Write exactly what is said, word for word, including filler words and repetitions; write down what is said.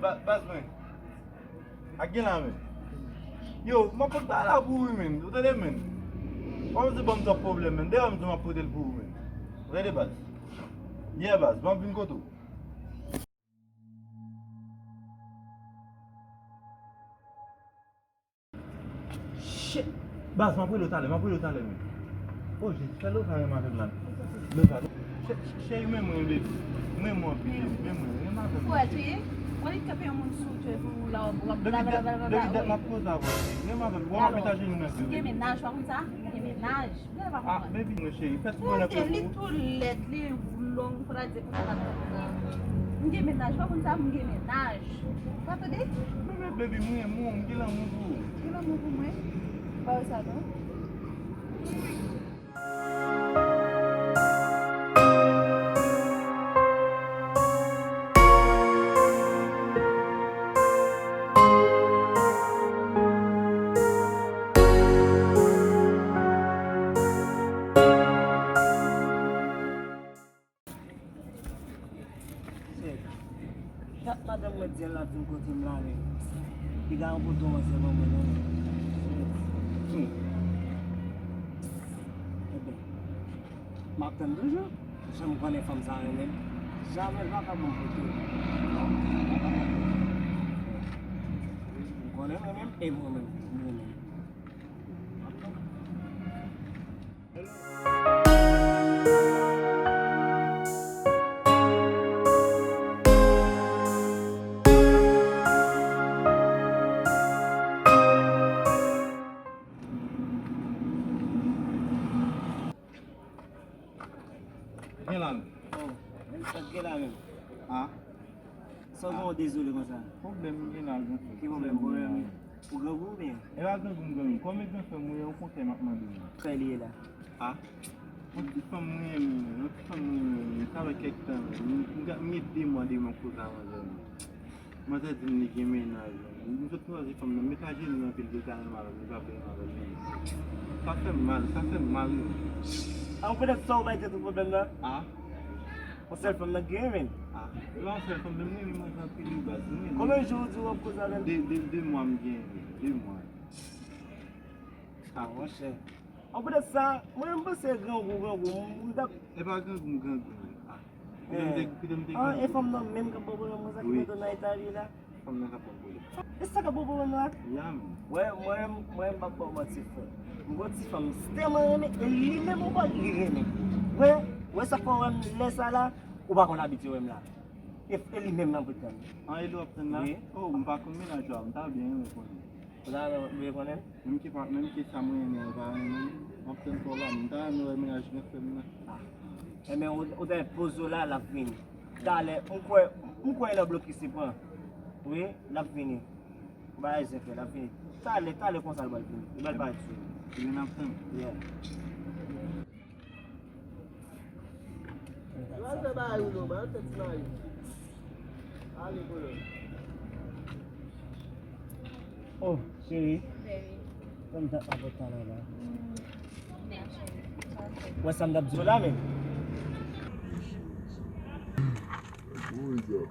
Ba-, baz mwen. Ak gen la, men. Yo, m ap pot bagay la pou ou, men. Ou tande, men? W ap di ban m twòp pwoblèm, men. Dayè, m di m ap pote l pou ou, men. Ou tande, baz? Yeah, baz, m ap vin kote w. Shit! Baz, m ap rele w talè, m ap rele w talè, men. Oh, Jezi, fè Loza renmen avè m la. Loza, chè-, chè-, cheri, men mwen, baby. Men mwen anpil, baby, men mwen, renmen avè m. Pou wè tou ye? Wè li kanpe yon moun sou twe pou la, w ap, w ap, blablabla. Depi dat m ap koze avè w, cheri. Renmen avè m. Wè m ap met ajenou nan pye w, baby. Gen mennaj, w pa konn sa? Gen mennaj. Ah, baby, mwen cheri, fè ti bonè pou ou. Li tou lèd, li long, fò ta di pou sa. M gen mennaj, pa konn sa, m gen mennaj. Pa tande? Men, men, baby, mwen renmen w, m gen lanmou pou ou. Gen lanmou pou mwen? Pa wè sa, non? Shit. Dat madanm mwen di l ap vin kote m la, men piga yon poto manzè ban mwen, non, men. Shit. Hmm. Ebyen, m ap tann toujou. Jan m konnen fanm sa renmen m, jamè l pa ka ban m poto. M konnen l renmen m, e mwen menm, m renmen l. Gen la menm. Oh, men sa k gen la menm. Ah. Sa w gen w dezole konsa? Pwoblèm m gen la, gran frè. Ki pwoblèm, pwoblèm? Ou grangou oubyen? E pa grangou m grangou. Kòm e gran frè m ou ye, yon konsèy m ap mande w. Kòman li ye la? Ah. Yon ti fanm mwen renmen, yon ti fanm mwen renmen, sa fè kèk tan, m, m, m gen de mwa, de mwa m koze ak manzè, men manzè di m li gen mennaj, men m sot chwazi fanm nan, m met ajenou nan pye l, di l ta renmen avè m, li pa vle renmen avè m, men sa fè m mal, sa fè m mal, wi. Ah, ou konnen sa ou bay tèt ou pwoblèm nan? Ah. Yon sèl fanm nan gen, men. Ah, se pa yon sèl fanm, men mwen renmen manzè anpil, wi, baz, mwen renmen. Konbyen jou ou di w ap koze avè l? De, de, de mwa m gen, de mwa. Ah, monchè. An poutèt sa, mwen menm m panse grangou, grangou, m, m t ap... E pa grangou, m grangou. Ah, kite m te, kite m te grangou. Ah, e fanm nan menm k ap ba w pwoblèm konsa ki mete w nan eta w ye la? Fanm nan k ap ba m pwoblèm. E sa k ap ba w pwoblèm la? Ya, men. Mwen, mwen, mwen m p ap ba w manti, frè. M gon ti fanm m tèlman renmen, e li menm ankò li renmen. Mwen, wè sa k fè w wè m lè sa la, ou pa konn abitye wè m la. E, e li menm nan pou tann. An, e li w ap tann la? Wi. Oh, m pa konn mennaj la, m ta byen renmen konnen. Ou ta renmen konnen? Menm ke pa, menm ke sa mwen renmen an pa renmen, m ap tann pa w la, m ta renmen wè mennaj gran frè m nan. Ah. Ebyen, ou, ou ta poze w la, l ap vini. Talè, m kwè, m kwè lè blokis li pran. Wi, l ap vini. Ou pa zen frè, l ap vini. Talè, talè konsa l pral vini. Li pral parèt sou ou. Ebyen, n ap tann. Yeah. Yo al fè bagay ou non, ba yo fè ti bagay. Ale, kolo. Oh, cheri. Baby. Kòm dat la pou talè la. Mm. Wè sa m t ap di w la, men. Wi, djòb.